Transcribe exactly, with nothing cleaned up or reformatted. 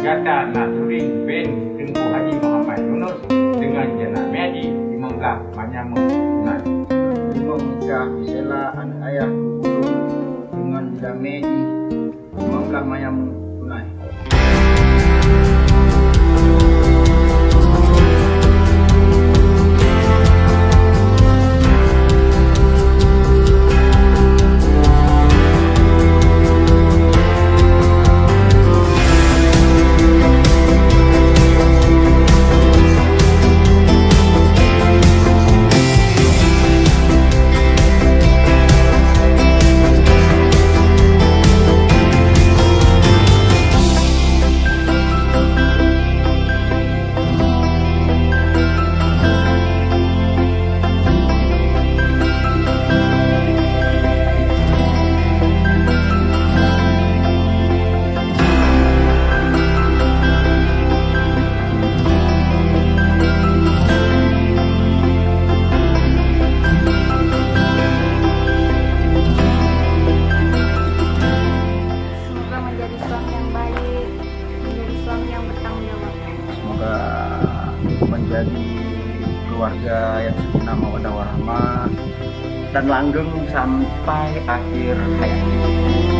Gata na tuléh bin Teungku Haji Muhammad Yunus deungon Jana Medi limong blah manyam tunai. Limong nikah disela aneuk ayah Teungku Ulung deungon Jana Medi limong blah manyam tunai. Semoga menjadi suami yang baik, menjadi suami yang bertanggung jawab. Semoga menjadi keluarga yang sakinah mawaddah warahmah dan langgeng sampai akhir hayat.